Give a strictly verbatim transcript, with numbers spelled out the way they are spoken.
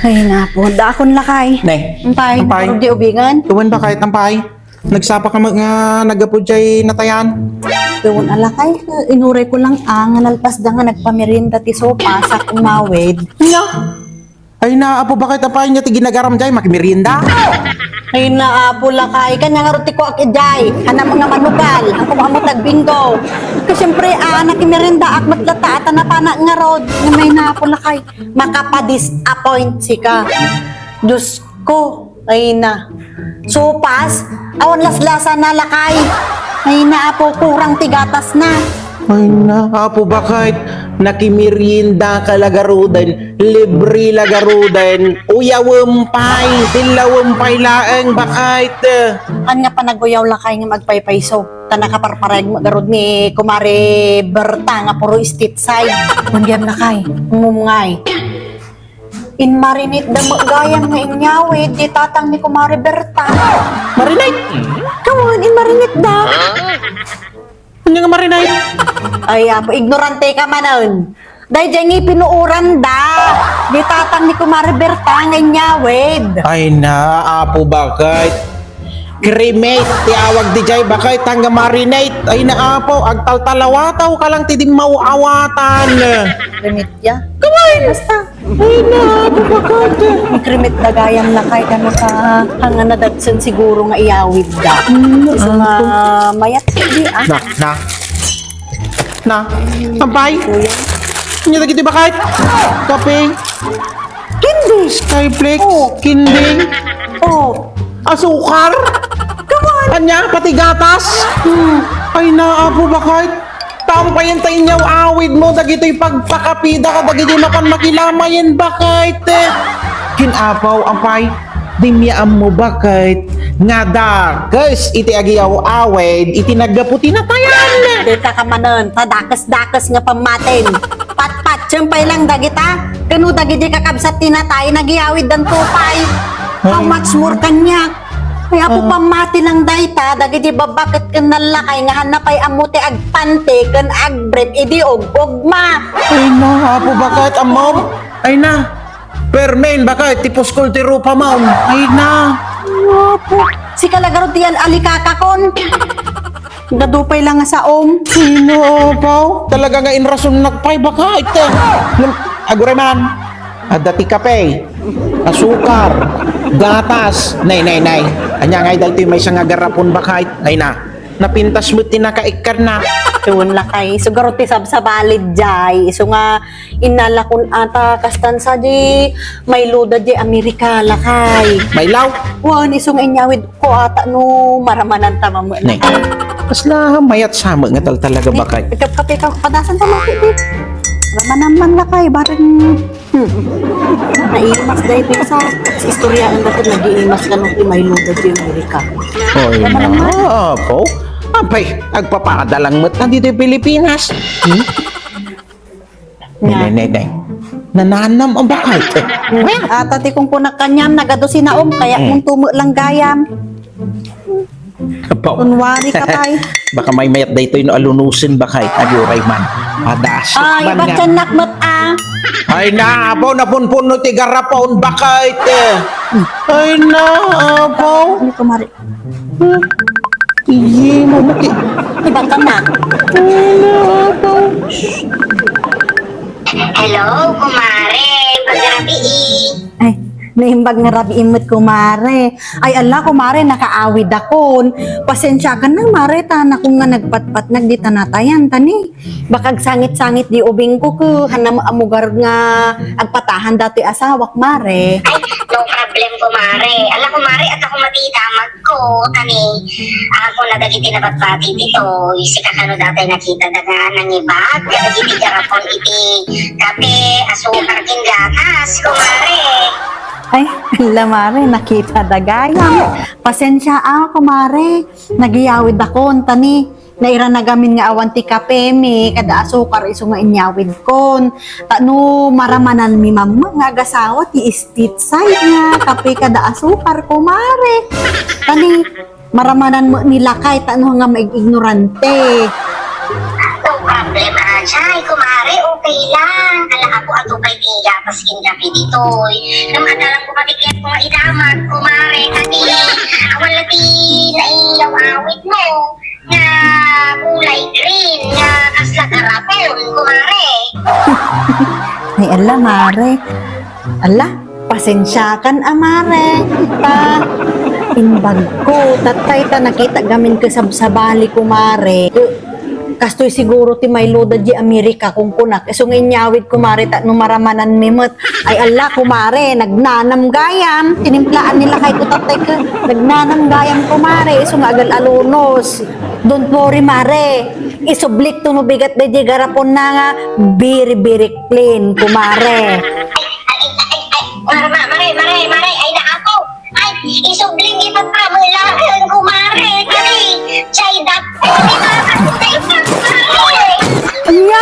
Ay, napo. Dakon, lakay. Ne. Ampay, Ampay. Parang di ubingan. Tuwan, bakay, ampay. Nagsapa ka nga nagapu jay natayan. Tuwan, a, lakay. Inuray ko lang, ah, nga nalpas da nga nagpamerienda ti sopas, sak umawid. Nya? Ay na, apo, bakit, ampay, nya ti ginagaram jay, makimerienda? Ay na, apo, lakay. Kanya nga roti ko ak ijay. Hanam nga manugal. Ako mo amo tagbinggo. Kasi siyempre, ah, nakimerienda ak met lata, ata napana nga rod. Nga may na, apo, lakay. Makapa-disappoint sika. Diyos ko, ay na. Sopas, awan laslasa na, lakay. Ay na, apo, kurang ti gatas na. Ay na, apo, bakit? Nakimerienda ka la garuden, libre la garuden, uyawem pay, tillawem pay laeng, bakit? Haan nga panaguyaw, lakay, nga agpaypayso. Ta nakaparparayag met garud ni Kumare Berta nga puro street side. Manggem, lakay. Ngumngay. Inmarinate da met gayam nga inyawid di tatang ni Kumare Berta. Marinate? Kawan, inmarinate da. Ania nga marinate? Ay, apo, ignorante ka manen. Daydiay nga ipinuoran da. Di tatang ni Kumare Berta nga inyawid. Ay na, apo, bakit? Cremate ti awag dijay, bakay, tangga marinate. Ay na, apo, agtaltalawataw ka lang ti dimmaw-awatan. Cremate ya? Kaway! Basta. Ay na, apo, bakit? Cremate da gayam, lakay, kano ka, hanga na datsun siguro nga iyawid da. Hmm, so, nga, apo. Mayat, di, ah. Na, na. Na, ampay. Kuya. Ania dagiti, bakit? Kape. Candy. Skyflakes. Oh. Candy. Oh. Asukar. Kawan. Ania, pati gatas. Hmm. Ay na, apo, bakit? Tampayen ta inyaw-awid mo, dagitoy pagpakapida, kadagitoy mapan makilamayen, bakit? Kin apaw, ampay. Dimya ammo, bakit? Nga dakes iti agiyaw-awid iti naggapu ti natayan. Dita ka manen, ta dakes-dakes nga pammatin. Patpatiem pay lang dagita. Kano dagiti kakabsat ti natay, nagyawid danto pay. How much more kaniak? Ay, apo, pammati lang dayta, dagiti babakket ken nallakay nga hanna pay ammo ti agpanti ken agbrief idi ug-ugma. Ay na, apo, bakit, ammo? Ay na. Permen, bakit? Ti puskol ti rupa, ma'am. Ay na. Apo, sika la garud ti yan alikakakon. Gadupay lang nga saom. Sino, apaw? Talaga nga inrasonnak pay, bakit? Aguray man. Adda ti kape, asukar, gatas. Nay, nay, nay. Ania ngay daytoy maysa nga garapon, bakit? Ay na. Napintas met ti nakaikkanna. Wen, lakay. Isu garud ti sabsabalid jay. Isu nga innalakon ata kastan sa di Milo da di Amerika, lakay. Milo? Wen, isu nga inyawid ko ata no maramanan ta mamuna. Ne. Kasla mayat sa met nga tal talaga, bakit? Kapkape ka, padasan ta mamuna. Ramanan man, lakay, bareng Hmm. Naimas daytoy sa, sa istorya ang dapat nag-iimas ka nung ti Milo da di Amerika. Oy, na, apo. Apay, agpapada lang met na dito Pilipinas. Hmm? Nga. Ne, ne, ne, ne. Nananam ang bakal. Ata ti kung kunak kanyam, nagadusi na, um, kaya kung tumo lang gayam. Apo. Kunwari ka, pay. Baka maymayat daytoy no alunusen, bakay. Aguray man. Adaas. Ay, man nga. Ba't siya nakmat, ah? Ay na, apo, napunpuno ti garapon, bakay, te. Ay na, apo. Ano, kumari? Iye, mabuti. Ibang ka na. Ay na, apo. Hello, kumare. Pagrabii. Ay, naimbag nga rabii met, kumare. Ay, ala, kumare, nakaawid akon. Pasensya ka na, mare, ta nakon nga nagpatpatnag di tanatayan, tani. Baka agsangit-sangit di ubing ko, ko, hanam amugar nga agpatahan dati asawak, mare. Ay, no problem, kumare. Ala, kumare, at ako matita, mag- ko, kani, ako na dagiti nabati ditoy, sika kano datay nakita da nga nangibag, kadagiti garapon iti kape, asukar, ken gatas, kumare. Ay, ala, mare, nakita da gayam. Pasensya a, kumare. Nagyawid akon, tani. Nairana gamin nga awan ti kape mi, kada asukar isu nga inyawidkon. Ta no maramanan mi mamma nga agasawa ti street side nga kape kada asukar, kumare. Tani, maramanan mo ni lakay, ta no nga maig-ignorante. No problem, ajay, kumare, Kailan? Ala, ako, ato pay ti gatas ken kape ditoy. Ngem adda lang ko pati kayat ko nga idamag, kumare, kadi. Awan la ti naiyaw-awit mo nga kulay green, nga kasla garapon, kumare. Ay, ala, mare. Ala, pasensiakan a, mare. Ta, imbag ko, tatay ta nakita gamin kasabsabali, kumare. Kastoy siguro ti mayloda di Amerika, kunkunak. Isu nga inyawid, kumare, ta no maramananmi met. Ay, ala, kumare, nagnanam gayam. Tinimplaan nila kay ko, tatay ko. Nagnanam gayam, kumare. Isu nga agal-alunos. Don't worry, mare. Isublik to no bigat da di garapon na nga very, very clean, kumare. Ay, ay, ay, ay, ay, mare, mare, mare, mare, ay, naapo. Ay, isubling ipapamulakan, kumare. Kari, chay dap. Ay, mare. Anya?